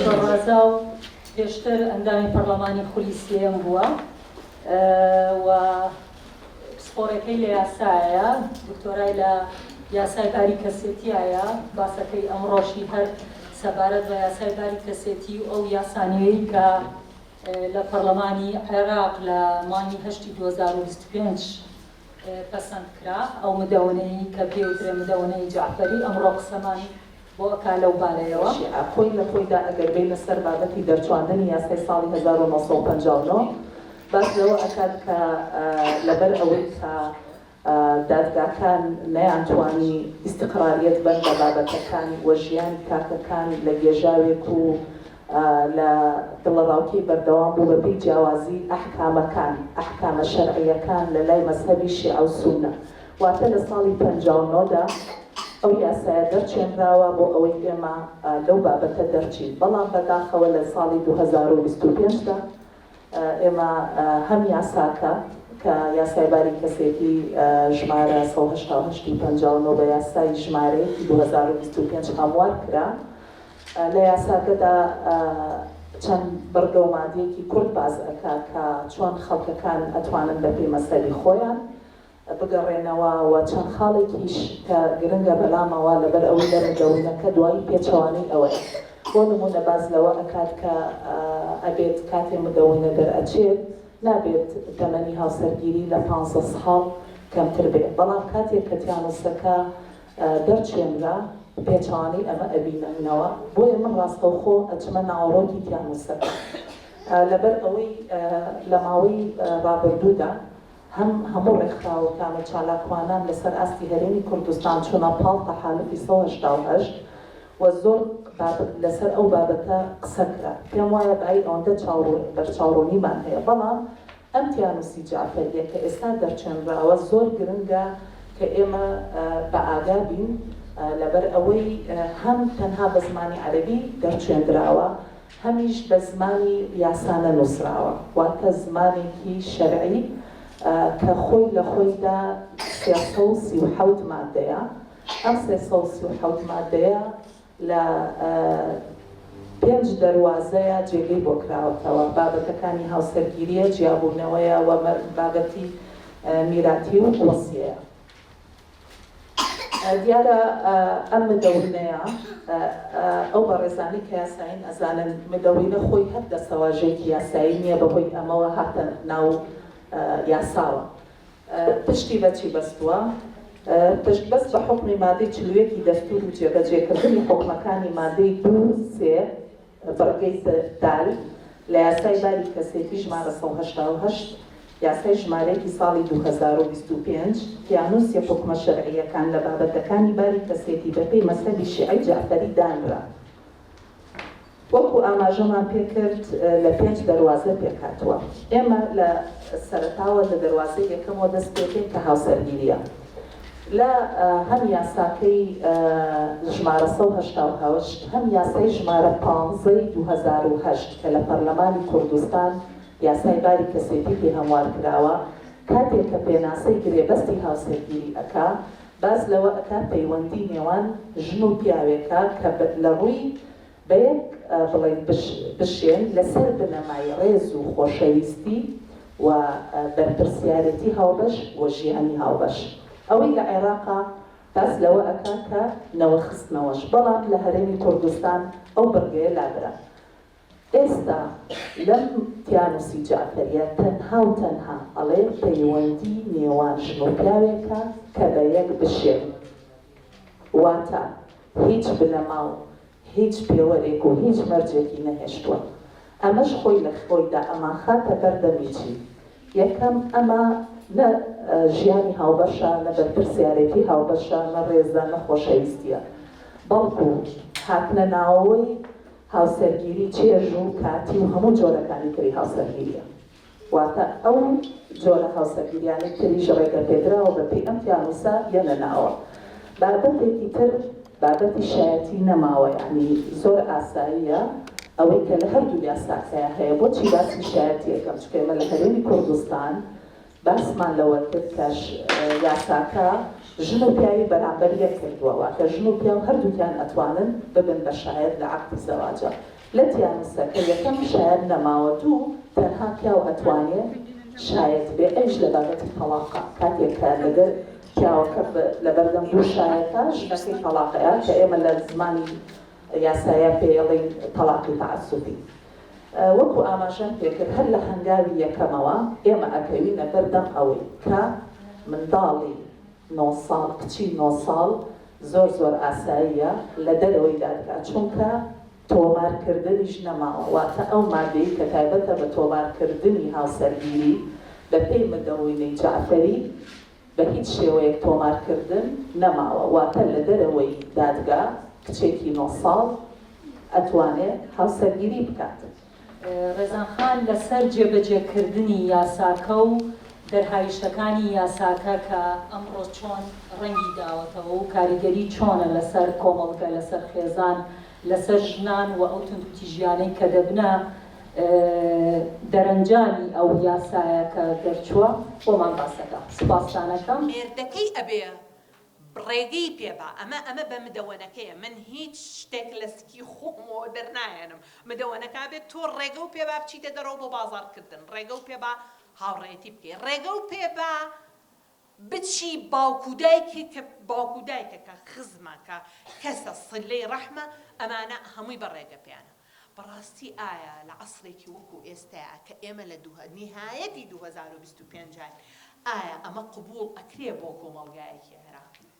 بەڕازاو پێشتر ئەندامی پەرلەمانی خولی سێیەم بووە و پسپۆڕەکەی لە یاسایە، دکتۆرای لە یاسای باری کەسێتیایە. باسەکەی ئەمڕۆشی هەر سەبارەت بە یاسای باری کەسێتی و ئەو یاسا نوێی کە لە پەرلەمانی عێراق لە مانگی هەشتی 2025 پەسەند کرا، ئەو مدەونەی کە پێوترێ مدەونەی جەعفەری، ئەمڕۆ قسەمان بۆ ئەکا لەو بارەیەوە. شیعە خۆی لە خۆیدا ئەگەر بێینە سەر بابەتی دەرچواندنی یاسای ساڵی 1959 باس لەوە ئەکات کە لەبەر ئەوەی کە دادگاکان نەیانتوانی ئیستقراریەت بەن بە بابەتەکان و ژیانی تاکەکان لە گێژاوێک و لە دڵەڕاوکێی بەردەوام بوو بە پێی جیاوازی ئەحکامەکان، ئەحکامە شەرعییەکان لە لای مەزهەبی شیعە و سوننە. واتە لە ساڵی 59 دا ئەو یاسایە دەرچێنراوە بۆ ئەوەی ئێمە لەو بابەتە دەرچین، بەڵام بەداخەوە لە ساڵی 2025 دا ئێمە هەم یاساکە کە یاسای باری کەسێتی ژمارە 188 ی 59 بە یاسای ژمارە یەکی 2025 هەموار کرا، لە یاساکەدا چەند بڕگە و مادەیەکی کورت باس ئەکا کە چۆن خەڵکەکان ئەتوانن بە پێی مەزهەبی خۆیان بگەڕێنەوە و چەند خاڵێکیش کە گرنگە بەلامەوە لەبەر ئەوەی لە مدەونەکە دوایی پێچەوانەی ئەوەیە. بۆ نموونە باس لەوە ئەکات کە ئەبێت کاتێ مدەونە دەرئەچێت نابێت تەمەنی هاوسەرگیری لە پانزە ساڵ کەمتر بێ بەڵام کاتێک کە تیانوسەکە دەرچێنرا پێچەوانەی ئەمە ئەبیننەوە بۆیە من ڕاستەوخۆ ئەچمە ناوەڕۆکی تیانوسەکە لەبەر ئەوەی لە ماوەی ڕابردوودا هەم هەموو ڕێکخراوەکان و چالاکوانان لەسەر ئاستی هەرێمی کوردستان چوونە پاڵ تەحالوفی 188 و زۆر لەسەر ئەو بابەتە قسە کرا. پێم وایە بایی ئەوەندە بەرچاوڕوونیمان هەیە، بەڵام ئەم تیانوسی جەعفەرییە کە ئێستا دەرچێنراوە زۆر گرنگە کە ئێمە بە ئاگا بین، لەبەر ئەوەی هەم تەنها بە زمانی عەرەبی دەرچێندراوە، هەمیش بە زمانی یاسا نەنووسراوە، واتە زمانێکی شەرعی کە خۆی لە خۆیدا 337 مادەیە، ئەم 337 مادەیە لە پێنج دەروازەیە جێگەی بۆ کراوەتەوە، بابەتەکانی هاوسەرگیرییە، جیابوونەوەیە و بابەتی میراتی و وەسیەیە. دیارە ئەم مدەونەیە ئەو بەڕێزانەی کە یاسایین ئەزانن مدەونە خۆی هەر دەستەواژەیەکی یاسایی نییە بەهۆی ئەمەوە هاتە ناو یاساوە. پشتی بە چی بەستووە؟ پشت بەست بە حوکمی مادەی 41 ی دەستوور و جێبەجێکردنی حوکمەکانی مادەی دوو سێ بڕگەی دال لە یاسای باری کەسێتی ژمارە 188 یاسای ژمارە یەکی ساڵی 2025، تیانووسی حوکمە شەرعییەکان لە بابەتەکانی باری کەسێتی بەپێی مەزهەبی شیعەی جەعفەری دانرا. وەکو ئاماژەمان پێکرد لە پێنج دەروازە پێکهاتووە. ئێمە لە سەرەتاوە لە دەروازەی یەکەمەوە دەست پێکەین کە هاوسەرگیرییە. لە هەم یاساکەی ژمارە 188 هەم یاسای ژمارە پانزەی 2008 کە لە پەرلەمانی کوردستان یاسای باری کەسێتی پێ هەموار کراوە، کاتێک کە پێناسەی گرێبەستی هاوسەرگیری ئەکا باس لەوە ئەکا پەیوەندی نێوان ژن و پیاوێکە کە لە ڕووی بەیەک بڵێین بشێن لەسەر بنەمای ڕێز و خۆشەویستی و بەرپرسیارێتی هاوبەش و ژیانی هاوبەش. ئەوەی لە عێراقا باس لەوە ئەکا کە نەوە خستنەوەش، بەڵام لە هەرێمی کوردستان ئەو بڕگەیە لابرا. ئێستا لەم تیانوسی جەعفەریە تەنها و تەنها ئەڵێ پەیوەندی نێوان ژن و پیاوێکە کە بەیەک بشێن. واتە هیچ بنەما و هیچ پێوەرێک و هیچ مەرجێکی نەهێشتووە. ئەمەش خۆی لە خۆیدا ئەمانخاتە بەر دەمی چی؟ یەکەم، ئەمە نە ژیانی هاوبەشە، نە بەرپرسیارێتی هاوبەشە، نە ڕێزە، نە خۆشەویستییە. بەڵکو هاتنە ناوەوەی هاوسەرگیری چێژ و کاتی و هەموو جۆرەکانی تری هاوسەرگیرییە. واتە ئەو جۆرە هاوسەرگیریانەی تریش ڕێگەپێدراوە بەپێی ئەم تیانوسە یەنە ناوە. بابەتێکی تر بابەتی شایەتی نەماوە یەعنی زۆر ئاساییە. ئەوەی کە لە هەردوو یاساکەیا هەیە، بۆچی باسی شایەتی ئەکەم، چونکە ئێمە لە هەرێمی کوردستان باسمان لەوە کرد کە یاساکە ژن و پیاوی بەرامبەر یەک کردووە، واتە ژن و پیاو هەردووکیان ئەتوانن ببن بە شایەت لە عەقدی زەواجا. لەتیانوسە کە یەکەم شایەت نەماوە، دوو تەنها پیاو ئەتوانێ شایەت بێ ئەویش لە بابەتی تەڵاقا کاتێک کە لەگەر پیاوەکە لەبەردەم دوو شایەتا ژنەکەی تەڵاق ئەیا کە ئێمە لە زمانی یاسایا پێی ئەڵێین تەڵاقی تەعەسوفی. وەکو ئاماژەم پێکرد هەر لە هەنگاوی یەکەمەوە ئێمە ئەکەوینە بەر دەم ئەوەی کە منداڵی نۆ ساڵ کچی نۆ ساڵ زۆر زۆر ئاساییە لە دەرەوەی دادگا چونکە تۆمار کردنیش نەماوە واتە ئەو مادەی کە تایبەتە بە تۆمار کردنی هاوسەرگیری بە پێی مدەوینەی جەعفەری بە هیچ شێوەیەک تۆمار کردن نەماوە واتە لە دەرەوەی دادگا کچێکی نۆ ساڵ ئەتوانێ هاوسەرگیری بکات. ڕێزان خان لەسەر جێبەجێکردنی یاساکە و دەرهاویشتەکانی یاساکە کە ئەمڕۆ چۆن ڕەنگی داوەتەوە و کاریگەری چۆنە لەسەر کۆمەڵگە، لەسەر خێزان، لەسەر ژنان و ئەو توندوتیژیانەی کە دەبنە دەرەنجامی ئەو یاسایە کە دەرچووە بۆمان باسەکە. سوپاستانەکەم. مێردەکەی ئەبێ ڕێگەی پێ با ئەمە ئەمە بە مدەوەنەکەیە من هیچ شتێک لە سکی خۆمەوە دەرناهێنم مدەوەنەکە ئەبێت تۆ ڕێگەو پێ با بچیتە دەرەوە بۆ بازاڕ کردن ڕێگەو پێ با هاوڕێیەتی بکەی ڕێگەو پێ با بچی باوک و دایکی کە باوک و دایکە کە خزمە کە کەسە صلەی ڕەحمە ئەمانە هەمووی بە ڕێگە پێیانە بەڕاستی ئایا لە عەسرێکی وەکو ئێستایا کە ئێمە لە دوو نیهایەتی 2025 ین ئایا ئەمە قبوڵ ئەکرێ بۆ کۆمەڵگایەکی عێراقی؟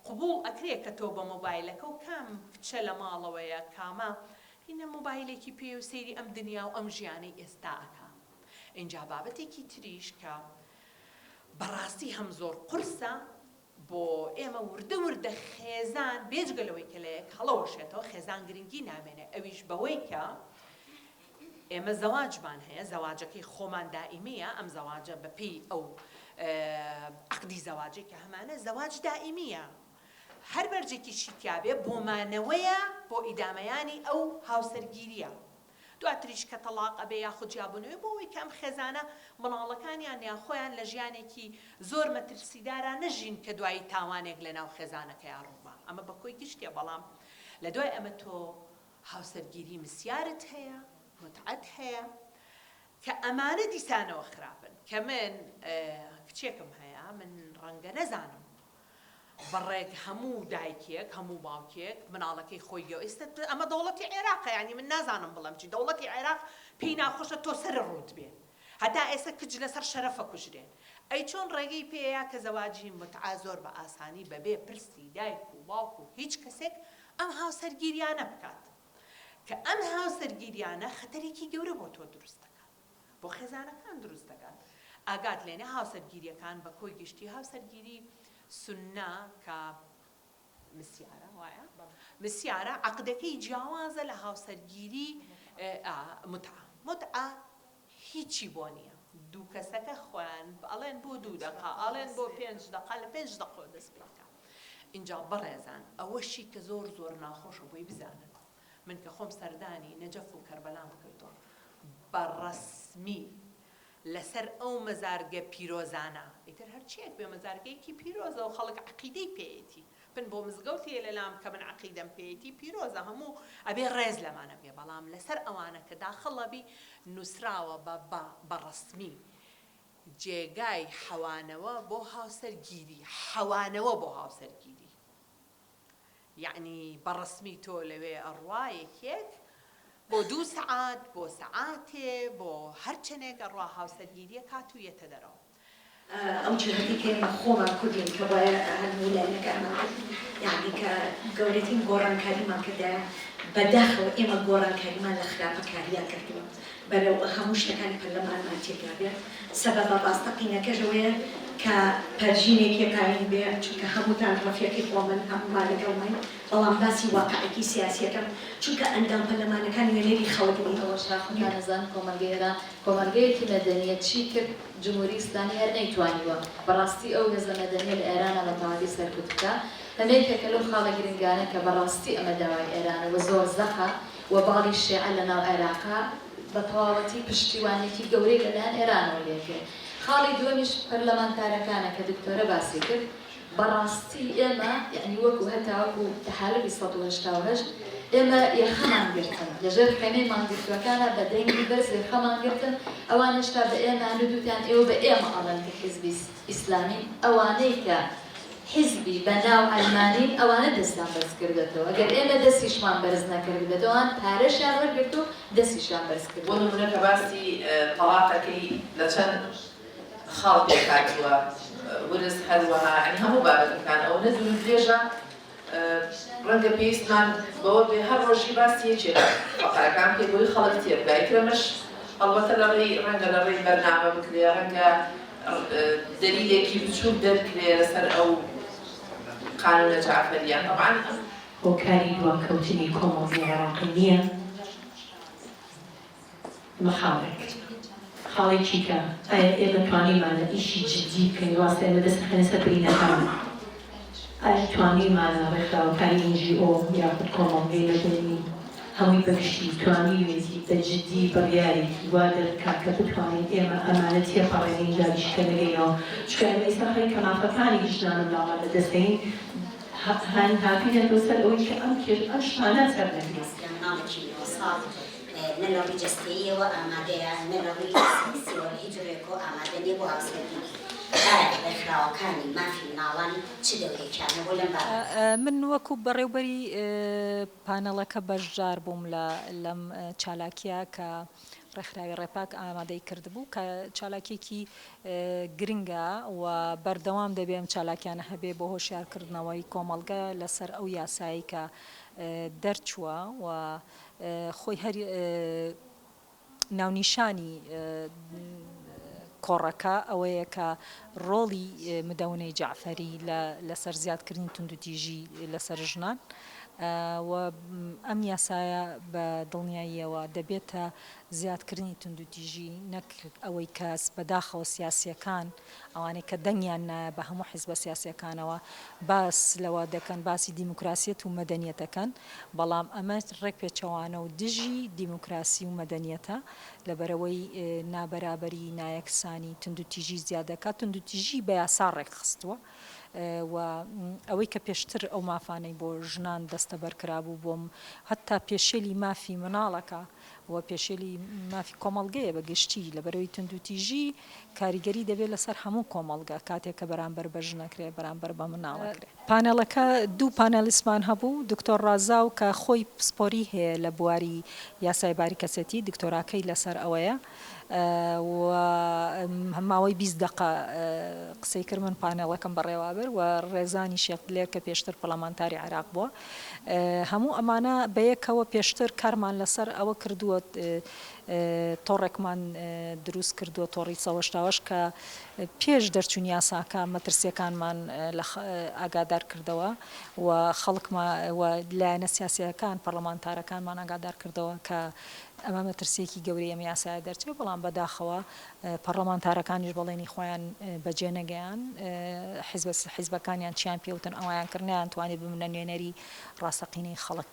قبوڵ ئەکرێ کە تۆ بە مۆبایلەکەو کام کچە لە ماڵەوەیە کامە هینە مۆبایلێکی پێیە و سەیری ئەم دنیا و ئەم ژیانەی ئێستا ئەکا؟ ئینجا بابەتێکی تریش کە بەڕاستی هەم زۆر قورسە بۆ ئێمە وردە وردە خێزان بێجگە لەوەی کە لە یەک هەڵەوەشێتەوە خێزان گرنگی نامێنێ ئەویش بەوەی کە ئێمە زەواجمان هەیە زەواجەکەی خۆمان دائیمیە ئەم زەواجە بەپێی ئەو عەقدی زەواجەی کە هەمانە زەواج دائیمیە هەر مەرجێکیشی تیابێ بۆ مانەوەیە بۆ ئیدامەیانی ئەو هاوسەرگیریە دواتریش کە تەڵاق ئەبێ یاخود جیابوونەوەی بۆ ئەوەی کە ئەم خێزانە مڵاڵەکانیان یان خۆیان لە ژیانێکی زۆر مەترسیدارا نەژین کە دوایی تاوانێک لە ناو خێزانەکەیا ڕووبا ئەمە بە کۆی گشتیە بەڵام لە دوای ئەمە تۆ هاوسەرگیری مسیارت هەیە متعەت هەیە کە ئەمانە دیسانەوە خراپن کە من کچێکم هەیە من ڕەنگە نەزانم بەڕێک هەموو دایکێک هەموو باوکێک مناڵەکەی خۆی گەو ئێستا ئەمە دەوڵەتی عێراقە یانی من نازانم بڵێم چی دەوڵەتی عێراق پێی ناخۆشە تۆ سەر ڕووت بێ هەتا ئێستا کچ لەسەر شەرەفە کوژرێن ئەی چۆن ڕێگەی پێیا کە زەواجی متعە زۆر بە ئاسانی بەبێ پرسی دایک و باوک و هیچ کەسێک ئەم هاوسەرگیریانە بکات کە ئەم هاوسەرگیریانە خەتەرێکی گەورە بۆ تۆ دروست دەکات بۆ خێزانەکان دروست دەکات ئاگات لێنێ هاوسەرگیریەکان بە کۆی گشتی هاوسەرگیری سوننە کە مسیارە وایە مسیارە عەقدەکەی جیاوازە لە هاوسەرگیری متعە متعە هیچی بۆ نییە دوو کەسەکە خۆیان ئەڵێن بۆ دوو دەقە ئەڵێن بۆ پێنج دەقە لە پێنج دەقەوە دەست پێ بکە ئینجا بەڕێزان ئەوەشی کە زۆر زۆر ناخۆشە بۆی بزانن من کە خۆم سەردانی نەجەف و کەربەلام کردووە بە ڕەسمی لەسەر ئەو مەزارگە پیرۆزانە، ئیتر هەرچییەک بێ مەزارگەیەکی پیرۆزە و خەڵک عەقیدەی پێیەتی، من بۆ مزگەوتێ لەلام کە من عەقیدەم پێیەتی پیرۆزە هەموو ئەبێ ڕێز لەمانە بگرێ، بەڵام لەسەر ئەوانە کە داخڵ ئەبی نووسراوە بە بە بە ڕەسمی جێگای حەوانەوە بۆ هاوسەرگیری، حەوانەوە بۆ هاوسەرگیری. یەعنی بە ڕەسمی تۆ لەوێ ئەڕوا یەکێک بۆ دوو سەعات بۆ سەعاتێ بۆ هەر چەنێک ئەڕوا هاوسەرگیریە کات و یەتە دەرەوە. ئەو جهەتی کە ئێمە خۆمان کوردین کە بایە هەموو لایەنەکانمان کرد یەعنی کە گەورەترین گۆڕانکاریمان کردایە بە داخەوە ئێمە گۆڕانکاریمان لە خراپەکاریا کردووە بەرەو هەموو شتەکانی پەرلەمانمان تێکدابێ سەبەبە ڕاستەقینەکەش ئەوەیە کە پەرژینێکی قایم بێ چونکە هەمووتان ڕەفیقی خۆمن هەموومان لەگەڵماین بەڵام باسی واقعێکی سیاسیەکەم چونکە ئەندام پەرلەمانەکان نوێنەری خەڵک نین. ئەوەش ها خۆتان ئەزانن کۆمەڵگەی ئێران کۆمەڵگەیەکی مەدەنیە چی کرد جمهوری ئیسلامی هەر نەیتوانیوە بەڕاستی ئەو هێزە مەدەنیە لە ئێرانا بە تەواوی سەرکوت بکا ئەمە یەکێکە لەو خاڵە گرنگانە کە بەڕاستی ئەمە داوای ئێرانە و زۆر زەقە. و باڵی شێعە لە ناو عێراقا بە تەواوەتی پشتیوانیەکی گەورەی لە لایەن ئێرانەوە لێکرێ. خاڵی دووەمیش پەرلەمانتارەکانە کە دکتۆرە باسی کرد. بەڕاستی ئێمە یەعنی وەکو هەتا وەکو تەحالوفی 188 ئێمە یەخەمان گرتن لە ژێر خێمەی مانگرتووەکانا بە دەنگی بەرز یەخەمان گرتن ئەوان هێشتا بە ئێمەیان و دوتیان ئێوە بە ئێمە ئەڵێن کە حیزبی ئیسلامین ئەوانەی کە حیزبی بە ناو عەلمانین ئەوانە دەستیان بەرز کردۆتەوە گەر ئێمە دەستیشمان بەرز نەکردبێتەوە ئەوان پارەشیان وەرگرت و دەستیشیان بەرز بۆ کردۆتەوە. نمونە کە باسی تەڵاقەکەی لە چەند خاڵ پێکهاتووە ورس هەروەها یانی هەموو بابەتەکان ئەوەنە دوور و درێژە ڕەنگە پێویستمان بەوە بێ هەر ڕۆژی باسی یەکێ لە فەقەرەکان بکەین بۆی خەڵک تێبگا ئیتر ئەمەش هەڵبەتە لە ڕێی ڕەنگە لە ڕێی بەرنامە بکرێ ڕەنگە دەلیلێکی بچووک دەرکرێ لەسەر ئەو قانونە جەعفەریە تەبعەن ئەم هۆکاری دواکەوتنی کۆمەڵگەی عێراقی نییە. ئەمە خاڵێک. خاڵێکی کە ئایا ئێمە توانیمانە ئیشی جدی بکەین؟ ڕاستە ئێمە دەست ئەخەینە سەر برینەکانمان. ئایا توانیمانە ڕێکخراوەکانی NGO یاخود کۆمەڵگەی مەدەنی هەمووی بە گشتی توانیوێتی بە جدی بڕیارێکی وا دەربکات کە بتوانین ئێمە ئەمانە تێپەڕێنین جاریشی کە نەگەینەوە؟ چونکە ئێمە ئیستا خەریکە مافەکانی ژنان و منداڵان لەدەست دەین. هاتوینەتەوە سەر ئەوەی کە ئەم کێش ئەم شتانە سەرنەگرین. یان مناڵێکی نۆ ساڵ نە لە ڕووی جەستەییەوە ئامادەیە، نە لە ڕووی سێکسیەوە لە هیچ ڕووێکەوە ئامادە نییە بۆ هاوسەرگیری. ئایا ڕێکخراوەکانی مافی مناڵان چ دەورێکیان هەبووە لەم بابەتە؟ من وەکو بەڕێوبەری پانێڵەکە بەشدار بووم لە لەم چالاکیە کە ڕێکخراوی ڕێپاک ئامادەی کردبوو کە چالاکیەکی گرنگە و بەردەوام دەبێ ئەم چالاکیانە هەبێ بۆ هۆشیارکردنەوەی کۆمەڵگە لەسەر ئەو یاسایەی کە دەرچووە و خۆی هەر ناونیشانی کۆڕەکە ئەوەیە کە ڕۆڵی مدەونەی جەعفەری لەسەر زیادکردنی توندوتیژی لەسەر ژنان و ئەم یاسایە بە دڵنیاییەوە دەبێتە زیادکردنی توندوتیژی نەک ئەوەی کە بەداخەوە سیاسییەکان ئەوانەی کە دەنگیان نایە بە هەموو حیزبە سیاسییەکانەوە باس لەوە دەکەن باسی دیموکراسیەت و مەدەنیەت دەکەن بەڵام ئەمە ڕێک پێچەوانە و دژی دیموکراسی و مەدەنیەتە لەبەرئەوەی نابەرابەری نایەکسانی توندوتیژی زیاد دەکات توندوتیژی بە یاسا ڕێکخستووە و ئەوەی کە پێشتر ئەو مافانەی بۆ ژنان دەستەبەر کرابوو بۆ هەتا پێشێلی مافی مناڵەکە و پێشێلی مافی کۆمەڵگەیە بە گشتی، لەبەرئەوەی توندوتیژی کاریگەری دەبێت لەسەر هەموو کۆمەڵگە کاتێک کە بەرامبەر بە ژن ئەکرێ، بەرامبەر بە مناڵ ئەکرێ. پانێڵەکە دوو پانێڵیستمان هەبوو، دکتۆر ڕازاو کە خۆی پسپۆری هەیە لە بواری یاسای باری کەسێتی، دکتۆراکەی لەسەر ئەوەیە و ماوەی 20 دەقە قسەی کرد، من پانێڵەکەم بەڕێوەبرد و ڕێزانی شێخ دلێر کە پێشتر پەرلەمانتاری عێراق بووە. هەموو ئەمانە بەیەکەوە پێشتر کارمان لەسەر ئەوە کردووە تۆڕێکمان دروست کردووە تۆڕی سەوەشتاوەش کە پێش دەرچوونی یاساکە مەترسیەکانمان لە ئاگادار کردەوە و خەڵکمان و لایەنە سیاسیەکان پەرلەمانتارەکانمان ئاگادار کردەوە کە ئەمە مەترسیەکی گەورەی ئەم یاسایە دەرچێت بەڵام بەداخەوە پەڕلەمانتارەکانیش بەڵێنی خۆیان بەجێ نەگەیان، حیزبە حیزبەکانیان چیان پێ وتن ئەوەیان کرد، نەیانتوانی ببنە نوێنەری ڕاستەقینەی خەڵک.